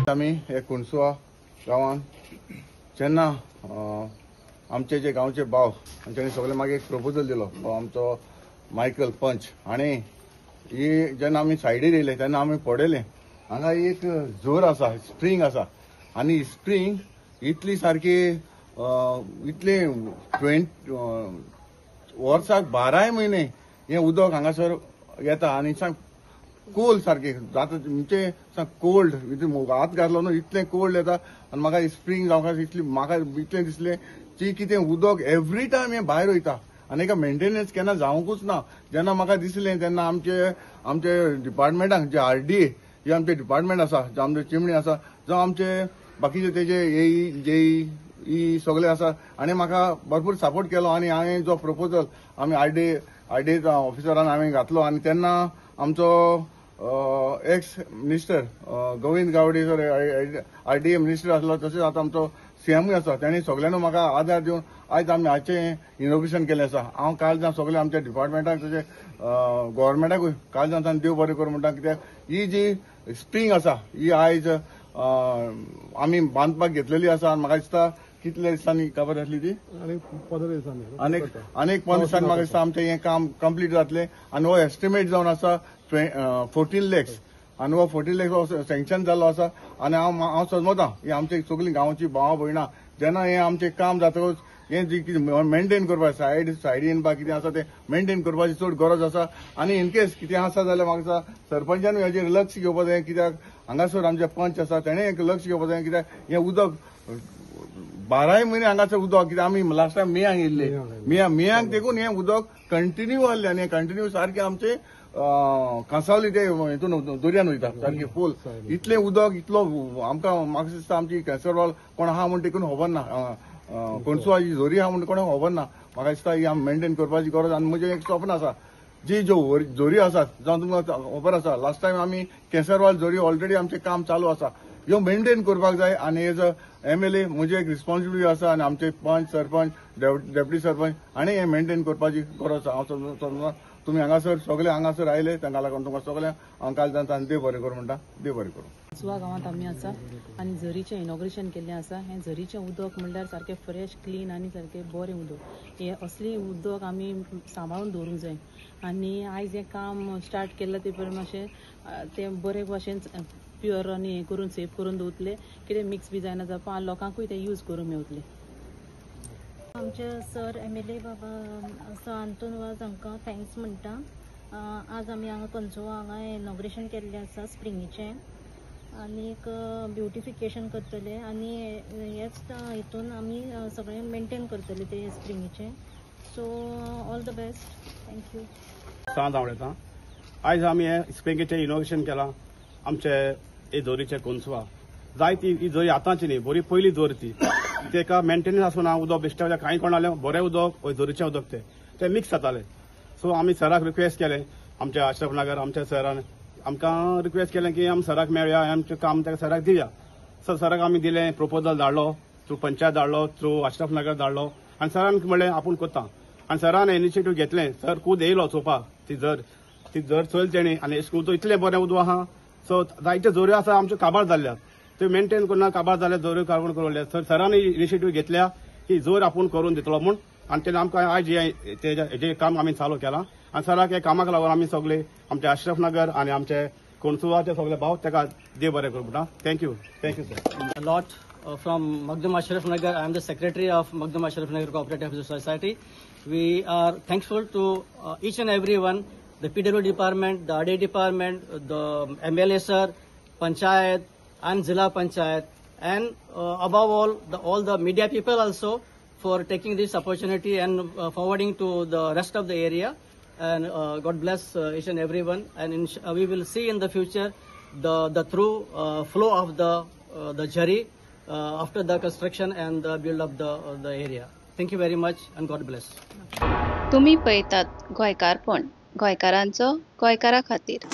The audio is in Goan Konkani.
आमी हे कोणसुआ गांवान जेन्ना आमचे जे गांवचे भाव तांच्यांनी सगळे मागीर एक प्रपोजल दिलो आमचो मायकल पंच आनी ही जेन्ना आमी सायडीर येयले तेन्ना आमी पळयलें हांगा एक जोर आसा, स्प्रींग आसा आनी स्प्रींग इतली सारकी इतले 20 वर्साक 12 म्हयने हें उदक हांगासर येता आनी कोल्ड सारकें जाता, म्हणजे कोल्ड हात घातलो न्हू इतलें कोल्ड येता. आनी म्हाका स्प्रींग जावंक इतली म्हाका इतलें दिसलें की कितें उदक एवरी टायम हें भायर वयता आनी एका मेंटेनन्स केन्ना जावंकूच ना. जेन्ना म्हाका दिसलें तेन्ना आमचे आमचे डिपार्टमेंटाक जे आरडीए जे आमचे डिपार्टमेंट आसा, जे आमचे चिमणी आसा, जावं आमचे बाकीचे तेजे एई जेई ई सगळे आसा आनी म्हाका भरपूर सपोर्ट केलो. आनी हांवें जो प्रपोजल आमी आरडीए ऑफिसरान हांवें घातलो आनी तेन्ना आमचो ex minister Govind Gawade sir RDA minister आसलो, तशेंच आतां आमचो सीएमूय आसा, तांणी सगळ्यांनी म्हाका आदार दिवन आयज आमी हाचें इनोग्रेशन केलें आसा. हांव कालच्यान सगळ्या आमच्या डिपार्टमेंटाक तशें गव्हर्मेंटाकूय कालच्यान देव बरें करूं म्हणटा, कित्याक ही जी स्प्रींग आसा ही आयज आमी बांदपाक घेतलेली आसा. आनी म्हाका दिसता कितले दिसांनी खबर जातली ती 15 दिसांनी, आनीक 15 दिसांनी म्हाका दिसता आमचें हें काम कंप्लीट जातलें. आनी हो एस्टिमेट जावन आसा 14 लॅक्स आनी हो 14 लॅक्स हो सँक्शन जाल्लो आसा. आनी हांव समजता ही आमची सगळीं गांवची भावां भयणां जेन्ना हें आमचें काम जातकच हें जी कितें मेंटेन करपाक सायडीन बा कितें आसा तें मेंटेन करपाची चड गरज आसा. आनी इनकेस कितें आसा जाल्यार म्हाका दिसता सरपंचानूय हेजेर लक्ष घेवपाक जाय, कित्याक हांगासर आमचे पंच आसा तेणें एक लक्ष घेवपाक जाय, कित्याक हें उदक 12 म्हयने हांगासर उदक, कित्याक आमी लास्ट टायम मेयांक येयल्ले, मेयांक देखून हें उदक कंटिन्यू आहलें आनी कंटिन्यू सारकें आमचें कांसावली ते हितून दर्यान वयता सारकें फूल इतलें उदक इतलो आमकां म्हाका दिसता आमची केसरवाल कोण आहा म्हूण देखून खबर ना, कोणसुआची झोरी आहा म्हूण कोणाक खबर ना. म्हाका दिसता ही आमी मेंटेन करपाची गरज. आनी म्हजें एक स्वप्न आसा जी ज्यो झोरी आसात जावं तुमकां खबर आसा लास्ट टायम आमी केसरवाल झोरी ऑलरेडी आमचें काम चालू आसा, ह्यो मेंटेन करपाक जाय. आनी एज अ एमएलए म्हजी एक रिस्पॉन्सिबिलिटी आसा आनी आमचे पंच सरपंच डेप्युटी सरपंच आनी हें मेंटेन करपाची गरज आसा. हांव समजा तुमी हांगासर सगळे हांगासर आयले तांकां लागून तुमकां सगळ्यांक हांव कालच्यान देव बरें करूं म्हणटा, देव बरें करूं. कोणसुआ गांवांत आमी आसा आनी झरीचें इनॉग्रेशन केल्लें आसा. हें झरीचें उदक म्हणल्यार सारकें फ्रेश क्लीन आनी सारकें बरें उदक, हें असलें उदक आमी सांबाळून दवरूंक जाय. आनी आयज हें काम स्टार्ट केलां ते पळय मातशें तें बरे भाशेन प्युअर आनी हें करून सेफ करून दवरतले, कितें मिक्स बी जायना जावपा, लोकांकूय तें यूज करूंक मेवतलें. आमचे सर एमएलए बाबा सर आंतोन वाज हांकां thanks म्हणटा. आज आमी हांगा कोणसुआ हांगा इनॉग्रेशन केल्लें आसा स्प्रिंगीचें आनीक ब्युटिफिकेशन करतले आनी हेच हितून आमी सगळें मेंटेन करतले ते स्प्रिंगीचें. So all the best, thank you. सांज आवडटा. आयज आमी हें स्प्रिंगीचें इनॉग्रेशन केलां आमचे हे जोरीचे कोणसुआ. जाय ती ही जोरी आतांची न्ही, बरी पयली जोर ती, तेका मेंटेनन्स आसूं ना, उदक बेश्टें कांय कोणालें बरें उदक जोरीचें उदक ते मिक्स जातालें. सो आमी सराक रिक्वेस्ट केलें, आमच्या अशरफ नगर आमच्या सरान आमकां रिक्वेस्ट केलें की आमी सराक मेळया, आमचें काम ताका सराक दिवया. सो सराक आमी दिलें, प्रपोजल धाडलो थ्रू पंचायत धाडलो, थ्रू अशरफ नगर धाडलो आनी सरान म्हणलें आपूण करता. आनी सरान इनिशिएटीव घेतलें, सर खूद येयलो चोवपाक ती जर चोयल तेणी आनी स्कूल इतलें बरें उदक आहा. सो जायत्यो जोऱ्यो आसा आमच्यो काबार जाल्ल्या, त्यो मेंटेन करना काबार जाल्या जोऱ्यो काडून करून सर सरान इनिशिएटीव घेतल्या की जोर आपूण करून दितलो म्हूण. आनी तेणें आमकां आयज हेजें काम आमी चालू केलां आनी सराक हे कामाक लागून आमी सगळे आमचे अशरफ नगर आनी आमचे कोणसुआचे सगळे भाव ताका देव बरें करूं म्हणटा. Thank you, thank you sir. Lot from Magdum Ashraf Nagar. I am the secretary of Magdum Ashraf Nagar Cooperative Society. We are thankful to each and every one, the PW department, the RD department, the MLA sir, Panchayat and Zilla Panchayat, and above all the media people also for taking this opportunity and forwarding to the rest of the area. And God bless each and everyone. And we will see in the future the through flow of the jari after the construction and the build of the area. Thank you very much and God bless. तुम्ही पळयतात गोंयकारपण, गोंयकारांचो गोंयकारा खातीर.